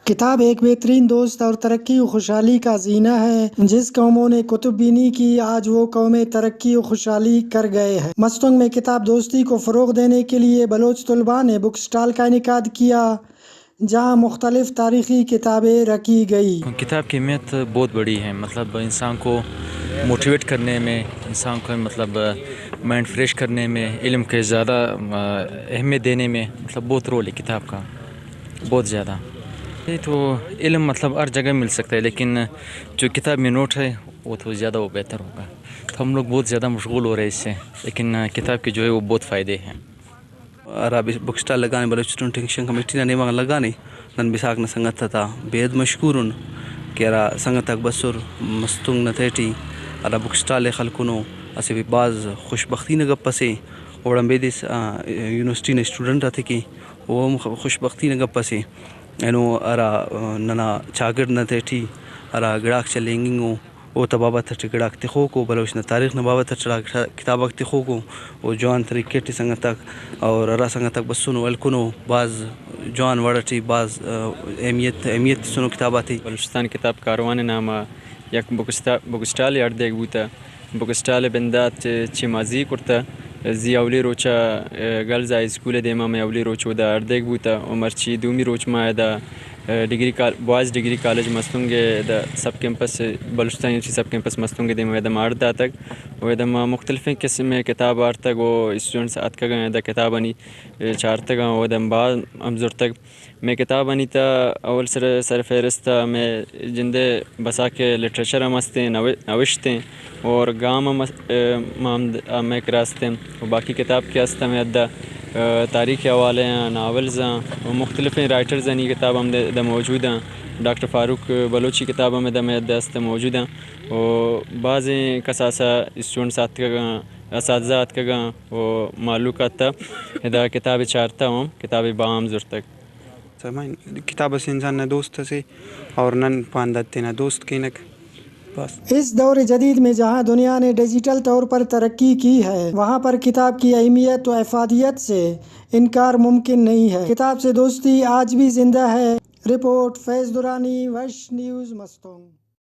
کتاب ایک بہترین دوست اور ترقی و خوشحالی کا زینہ ہے۔ جس قوموں نے کتب بھی نہیں کی، آج وہ قومیں ترقی و خوشحالی کر گئے ہیں۔ مستونگ میں کتاب دوستی کو فروغ دینے کے لیے بلوچ طلباء نے بک اسٹال کا انعقاد کیا، جہاں مختلف تاریخی کتابیں رکھی گئی۔ کتاب کی اہمیت بہت بڑی ہے، مطلب، انسان کو موٹیویٹ کرنے میں، انسان کو، مطلب، مائنڈ فریش کرنے میں، علم کے زیادہ، آ، اہمیت دینے میں، مطلب، بہت رول ہے کتاب کا، بہت زیادہ۔ یہ تو علم، مطلب، ہر جگہ مل سکتا ہے، لیکن جو کتاب میں نوٹ ہے، وہ تو زیادہ وہ بہتر ہوگا۔ تو ہم لوگ بہت زیادہ مشغول ہو رہے ہیں اس سے، لیکن، آ، کتاب کے جو ہے، وہ بہت فائدے ہیں۔ ہرا بس-، بک اسٹال لگانے، بلوچ اسٹوڈنٹ ایکشن کمیٹی نا نیمگ لگانے، نن بساک نا سنگت آتا بے حد مشکور ان کہ ہرا سنگت آک بسر مستونگ نا تہٹی، ہرا بک اسٹال ءِ خلکنو، اسہ بھاز خوش بختی نا گپ اسے۔ اوڑان بیدس، آ، یونیورسٹی نا اسٹوڈنٹ آتے کہ او ہم خ-، خوش بختی نا گپ اسے۔ اینو ہرا، آ، ننا چاگڑد نا تہٹی ہرا گڑاک چلینگنگ او، اوتا بابت اٹ گڑاک تخوک او، بلوچ نا تاریخ نا بابت اٹ گڑاک، کتاباک تخوک او، او جوان طریقہ ٹی سنگتاک اور ہرا سنگتاک بسنو، ہلکنو، بھاز جوان وڑ ٹی بھاز، آ، اہمیت، اہمیت تسنو کتاب آتے۔ بلوچستان کتاب کاروان نام آ یک بک اسٹا-، بک اسٹال ءِ ہڑدیک بوتہ۔ بک اسٹال ءِ بندات چہ ما زی کرتہ۔ زی اولی روچ ءَ، آ، گرلز ہائی اسکول ءِ دیما مئے اولی روچ اودا ہڑدیک بوتہ و مرچی دومی روچ ما ادا، آ، ڈگری کال-، بوائز ڈگری کالج مستونگ ءِ ادا سب کیمپس، بلوچستان یونیورسٹی سب کیمپس مستونگ ءِ دیما ادا ما ہڑد داتگ و ادا ما مختلفیں قسم ءِ کتاب آرتگ و اسٹوڈنٹس آتکگاں ادا کتابانی، آ، چارتگاں و ادا ما باز ہم زرتگ۔ مئے کتابانی تہ اول سر، سر فہرست ءَ مئے جند ءِ بساک ءِ لٹریچر ہم است ایں، نو-، نوشت ایں اور گام ہم است-، آ، ما ہم د-، آ، مئے کرا است ایں۔ و باقی کتاب کہ است ہمے حد ءَ، آ، تاریخ ءِ حوالے آں، ناولز آں و مختلفیں رائٹرز آنی کتاب ہم د-، ادا موجود آں۔ ڈاکٹر فاروق بلوچی کتاب ہم ادا مئے حد ءَ است موجود آں۔ و بازیں کساسا اسٹوڈنٹس آتکگاں، اساتذہ آتکگاں و مہلوک آتہ ادا کتاب چارتہ و ہم کتاب باہا ہم زرتگ۔ سمائن، کتاب اسہ انسان نا دوست اسے اور نن پانداد تینا دوست کینک۔ بس۔ اس دور جدید میں جہاں دنیا نے ڈیجیٹل طور پر ترقی کی ہے، وہاں پر کتاب کی اہمیت و افادیت سے انکار ممکن نہیں ہے۔ کتاب سے دوستی آج بھی زندہ ہے۔ رپورٹ فیض درانی، وش نیوز مستونگ۔